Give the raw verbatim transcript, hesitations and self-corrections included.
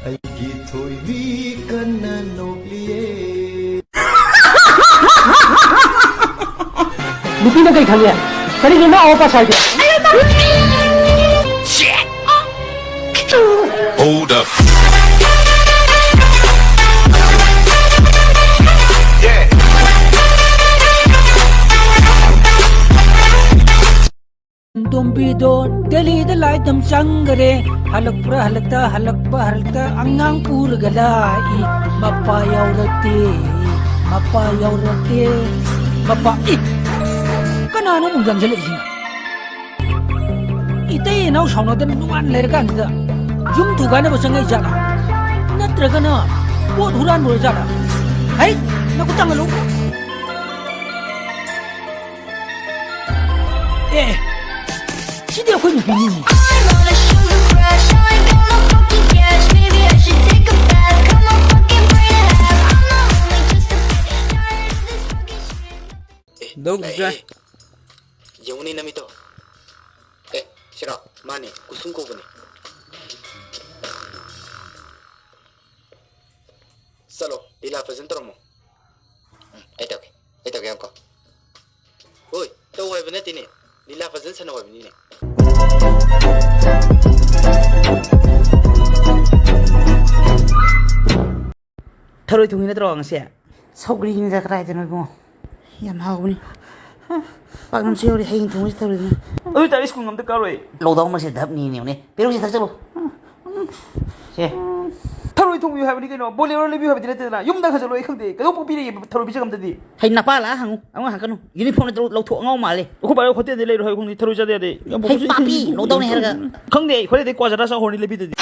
ꯑꯩꯒꯤ ꯊꯣꯏꯕꯤ ꯀꯟꯅ ꯅꯣꯛꯂꯤꯌꯦ꯫ ꯅꯨꯄꯤꯅ ꯀꯩ ꯈꯪꯉꯦ? ꯀꯔꯤꯒꯤ ꯅꯣꯛꯑꯣ ꯄꯥꯁꯥꯏꯗꯤ? Hold up. ꯇꯣꯝꯕꯤꯗꯣ ꯗꯦꯜꯂꯤꯗ ꯂꯥꯏ ꯇꯝ ꯆꯪꯈꯔꯦ꯫ ꯍꯜꯂꯛꯄ꯭ꯔꯥ ꯍꯜꯂꯛꯇ, ꯍꯜꯂꯛꯄ ꯍꯜꯂꯛꯇ ꯑꯉꯥꯡ ꯄꯨꯔꯒ ꯂꯥꯛꯏ꯫ ꯃꯄꯥ ꯌꯥꯎꯔꯛꯇꯦ, ꯃꯄꯥ ꯌꯥꯎꯔꯛꯇꯦ, ꯃꯄꯥ꯫ ꯏ! ꯀꯅꯥꯅꯣ ꯑꯃꯨꯛ ꯌꯥꯡꯁꯤꯜꯂꯛꯏꯁꯤꯅ? ꯏꯇꯩ ꯏꯅꯥꯎ ꯁꯥꯎꯅꯗꯅ ꯅꯨꯡꯉꯥꯏꯅ ꯂꯩꯔꯀꯥꯟꯁꯤꯗ ꯌꯨꯝ ꯊꯨꯒꯥꯏꯅꯕ ꯆꯪꯉꯛꯏ ꯖꯥꯠꯂꯥ? ꯅꯠꯇ꯭ꯔꯒꯅ ꯄꯣꯠ ꯍꯨꯔꯥꯟꯕ ꯑꯣꯏ ꯖꯥꯠꯂꯥ? ꯍꯩ! ꯅꯈꯨꯠ ꯊꯥꯡꯒꯠꯂꯨ꯫ ꯑꯦ, ꯁꯤꯗꯤ ꯑꯩꯈꯣꯏ ꯅꯨꯄꯤꯅꯤꯅꯦ꯫ I'm on a sugar crash, I ain't got no fucking cash. Maybe I should take a bath, cut my fucking brain in half. I'm not only just a bitch, tired of this fucking shit. ꯑꯦ, ꯗꯧ ꯂꯥꯛꯑꯦ꯫ ꯆꯥꯏ꯫ ꯌꯦꯡꯉꯨꯅꯦ ꯅꯃꯤꯠꯇꯣ꯫ ꯑꯦ, ꯁꯤꯔꯣ? ꯃꯥꯅꯦ, ꯀꯨꯁꯨꯝ ꯀꯧꯕꯅꯦ꯫ ꯆꯠꯂꯣ, ꯂꯤꯂꯥ ꯐꯖꯅ ꯇꯧꯔꯝꯃꯣ꯫ ꯎꯝ, ꯑꯩ ꯇꯧꯒꯦ, ꯑꯩ ꯇꯧꯒꯦ, ꯉꯥꯏꯈꯣ꯫ ꯍꯣꯏ, ꯇꯧ ꯍꯥꯏꯕ ꯅꯠꯇꯦꯅꯦ, ꯂꯤꯂꯥ ꯐꯖꯅ ꯁꯥꯟꯅꯧ ꯍꯥꯏꯕꯅꯤꯅꯦ꯫ ꯊꯔꯣꯏ ꯊꯣꯡꯉꯤ ꯅꯠꯇ꯭ꯔꯣ ꯉꯁꯤ? ꯁꯧꯒ꯭ꯔꯤꯅꯤꯗ, ꯀꯗꯥꯏꯗꯅꯣ ꯏꯕꯨꯡꯉꯣ? ꯌꯥꯝ ꯍꯥꯎꯕꯅꯤ꯫ ꯄꯥꯛꯅꯝꯁꯨ ꯌꯧꯔꯤ, ꯍꯌꯦꯡ ꯊꯣꯡꯉꯁꯤ ꯊꯔꯣꯏꯗꯨꯅ꯫ ꯑꯗꯨ ꯑꯣꯏꯇꯥꯔꯗꯤ ꯁ꯭ꯀꯨꯜ ꯑꯝꯇ ꯀꯥꯔꯣꯏ꯫ ꯂꯣꯛꯗꯥꯎꯟ ꯃꯁꯤ ꯙꯞꯅꯤꯅꯦ, ꯌꯦꯡꯉꯨꯅꯦ꯫ ꯄꯦꯔꯨꯛꯁꯦ ꯊꯛꯆꯜꯂꯨ꯫ ꯁꯦ꯫ ꯊꯔꯣꯏ ꯊꯣꯡꯕꯤꯌꯨ ꯍꯥꯏꯕꯅꯤ ꯀꯩꯅꯣ, ꯕꯣꯂꯦꯔꯣ ꯂꯩꯕꯤꯌꯨ ꯍꯥꯏꯕꯗꯤ ꯅꯠꯇꯦꯗꯅ, ꯌꯨꯝꯗ ꯍꯟꯖꯜꯂꯣ, ꯑꯩ ꯈꯪꯗꯦ, ꯀꯩꯗꯧ ꯄꯤꯔꯛꯏ ꯊꯔꯣꯏ ꯄꯤꯖꯒ ꯑꯝꯇꯗꯤ꯫ ꯍꯩ, ꯅꯄꯥ ꯂꯥꯛꯑ ꯍꯪꯉꯨ, ꯑꯃꯨꯛ ꯍꯪꯉꯛꯀꯅꯨ, ꯌꯨꯅꯤꯐꯣꯔꯝꯗ ꯂꯧꯊꯣꯛ ꯑꯉꯥꯎ ꯃꯥꯜꯂꯦ꯫ ꯑꯩꯈꯣꯏ ꯕꯥ ꯍꯣꯇꯦꯜꯗ ꯂꯩꯔꯣ ꯍꯥꯏꯕ ꯈꯪꯗꯦ, ꯊꯔꯣꯏ ꯆꯥꯗ ꯌꯥꯗꯦ꯫ ꯌꯥꯝ ꯍꯩ, ꯄꯥꯄꯤ, ꯂꯣꯛꯗꯥꯎꯟꯅꯤ ꯍꯥꯏꯔꯒ꯫ ꯈꯪꯗꯦ ꯑꯩ, ꯍꯣꯔꯦꯟꯗꯩ ꯀ꯭ꯋꯥ ꯖꯥꯔ ꯆꯥ ꯍꯧꯔꯅꯤ ꯂꯩꯕꯤꯗꯗꯤ꯫